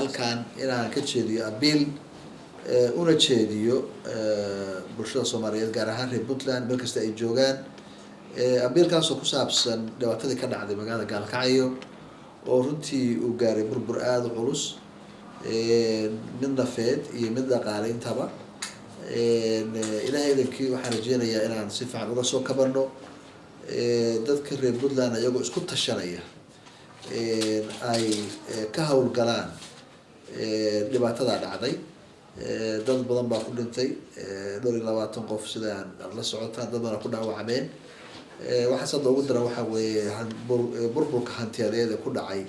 Halkan inaan ka jeediyo abiil, una jeediyo bulshada Soomaaliyeed, gaar ahaan reer Puntland meel kasta ay joogaan, abiilkaasoo ku saabsan dhibaatadii ka dhacday magaalada Gaalkacyo, oo runtii uu gaaray burbur aada u culus, mid nafeed iyo mid dhaqaale intaba. Ilahay idankii waxaan rajeynayaa inaan si fiican uga soo kabano. Dadka reer Puntland iyagoo isku tashanaya ay ka howlgalaan dhibaatadaa dhacday. Dad badan baa ku dhintay, 24 qof sidaan aad la socotaan, dad badan ku dhaawacmeen. Waxaas hadda ugu daran waxaa weeye burburka hantiyadeed ee ku dhacay,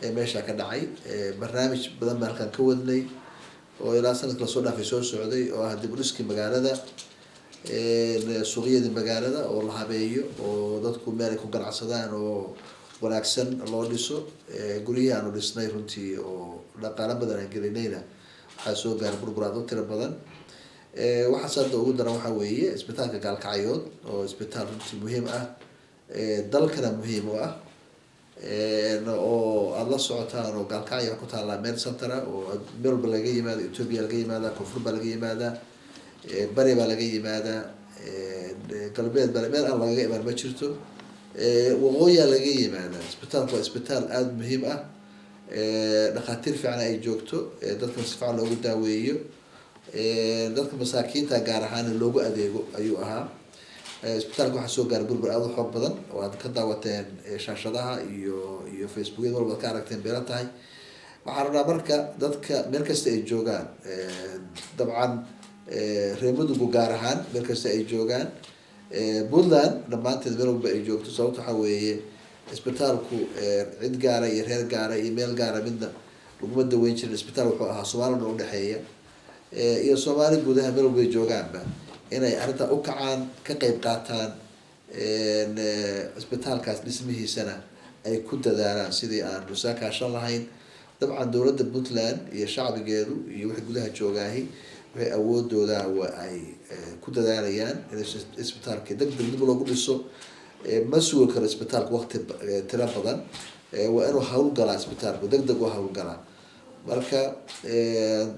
ee meesha ka dhacay. Barnaamij badan baan halkan ka wadnay oo ilaa sanadka lasoo dhaafay soo socday, oo ah dib u dhiskii magaalada, suuqyadii magaalada oo la habeeyo, oo dadku meel ay ku ganacsadaan oo wanaagsan loo dhiso. Guryihii aanu dhisnay runtii oo dhaqaalo badan aan gelinayna waxaa soo gaaray burbur aad u tiro badan. Waxaas hadda ugu daran waxaa weeye isbitaalka Gaalkacyood, oo isbitaal runtii muhiim ah, dalkana muhiim u ah, oo aada la socotaan, oo Gaalkacyo ku taallaa meel centera oo meel walba laga yimaado. Ethiopia laga yimaadaa, koonfur baa laga yimaadaa, bari baa laga yimaadaa, galbeed baa, meel aan lagaga imaan ma jirto, waqooyiyaa laga yimaadaa. Isbitaalku waa isbitaal aada muhiim ah, dhakhaatiir fiican ay joogto, dadka si fiican loogu daaweeyo, dadka masaakiinta gaar ahaan loogu adeego ayuu ahaa. Isbitaalka waxaa soo gaaray burbur aada u xoog badan oo aad ka daawateen shaashadaha iyo Facebookyada walba ad ka aragteen beela tahay. Waxaan rabnaa marka dadka meel kasta ay joogaan, dabcan reer Mudugu gaar ahaan meel kasta ay joogaan, Puntland dhammaanteed meel walba ay joogto, sababta waxaa weeye isbitaalku cid gaara iyo reer gaara iyo meel gaara midna laguma daweyn jirin. Isbitaal wuxuu ahaa Soomaalina udhexeeya iyo Soomaali gudaha meel walba ay joogaanba, inay arrintaa u kacaan, ka qeyb qaataan, isbitaalkaas dhismihiisana ay ku dadaalaan sidii aan isaa kaashan lahayn. Dabcan dowladda Puntland iyo shacbigeedu iyo wixii gudaha joogaahi waxay awoodooda wa ay ku dadaalayaan in isbitaalka deg deg dib loogu dhiso. Ma sugi karo isbitaalka waqti tiro badan, waa inuu hawlgalaa isbitaalku, deg deg u hawlgalaa. Marka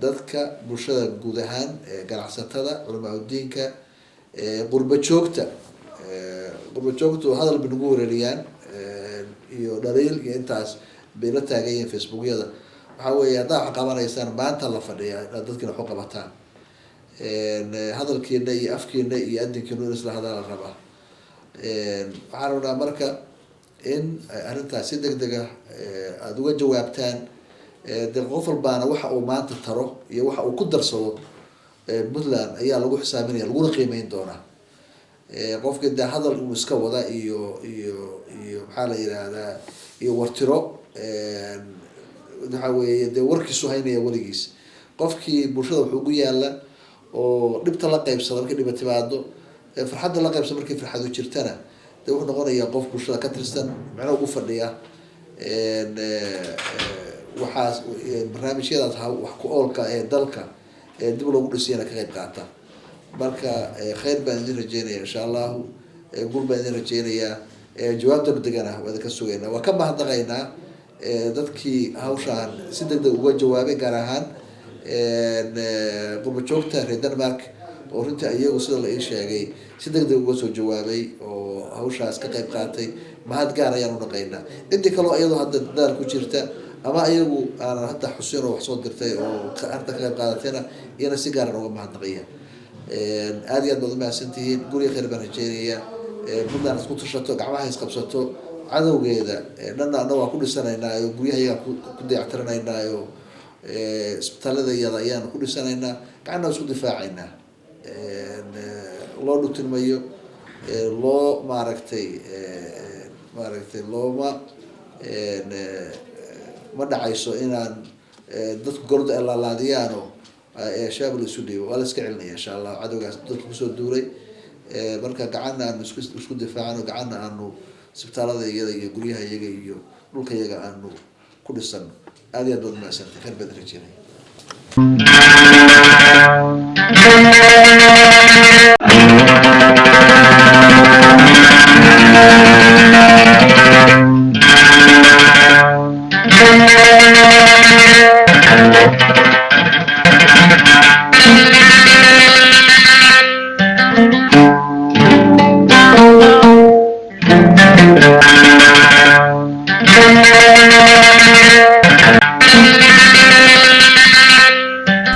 dadka bulshada guud ahaan, ganacsatada, culamaa udiinka, qurba joogta, qurba joogtu hadal bay nagu wareeriyaan iyo dhaliil iyo intaas bay la taagan yihiin Facebookyada. Waxaa weeye haddaa wax qabanaysaan maanta la fadhiya inaad dadkiina wax u qabataan, hadalkiina iyo afkiina iyo adinkiina in isla hadala rabaa. Waxaan rabnaa marka in arrintaas si deg deg ah aada uga jawaabtaan. Dee qof walbaana waxa uu maanta taro iyo waxa uu ku darsado Puntland ayaa lagu xisaabinaya, laguna qiimeyn doonaa. Qofka dee hadal uu iska wada iyo maxaa la yihahdaa iyo wartiro, waxa weeye dee warkiisu haynaya weligiis. Qofkii bulshada wuxuu ugu yaala oo dhibta la qeybsada markay dhiba timaado, farxadda la qeybsada markay farxadu jirtana, dee wuxuu noqonayaa qof bulshada ka tirsan, macnaha ugu fadhiya waxaas barnaamijyadaas wax ku oolka ee dalka ee dib loogu dhisayana ka qeyb qaata. Marka khayr baan idin rajeynaya, insha Allahu guul baan idin rajeynayaa, jawaab deg degana waa idinka sugaynaa. Waa ka mahadnaqaynaa dadkii hawshaan si deg deg uga jawaabay, gaar ahaan qurba joogta reer Denmark, oo runtii iyagu sida la ii sheegay si deg deg uga soo jawaabay oo hawshaas ka qeyb qaatay. Mahad gaar ayaan unaqaynaa. Intii kaleo iyadoo hadda dadaal ku jirta ama iyagu aanan hadda xusin oo wax soo dirtay oo arrinta ka qeyb qaadatayna, iyana si gaaran uga mahadnaqaya. Aada iyo aad baad umahadsan tihiin. Guriga khayr baan rajeynayaa. Puntland isku tashato, gacmaha isqabsato, cadowgeeda dhanna anna waa ku dhisanaynaa oo guryaha iyagaan ku dayactiranaynaa oo isbitaalada iyada ayaanu ku dhisanaynaa, gacanna isku difaacaynaa. Loo dhutinmayo, loo maaragtay looma ma dhacayso inaan dadku gorda ay laalaadiyaano shabaab la isu dhiibo. Waa la iska celinaya, insha Allah, cadowgaas dadka kusoo duulay. Marka gacanna aanu isku difaacano, gacanna aanu isbitaalada iyada iyo guryaha iyaga iyo dhulka iyaga aanu ku dhisano. Aada iyo aad baad umahadsantay, khayr baad rajeynaya.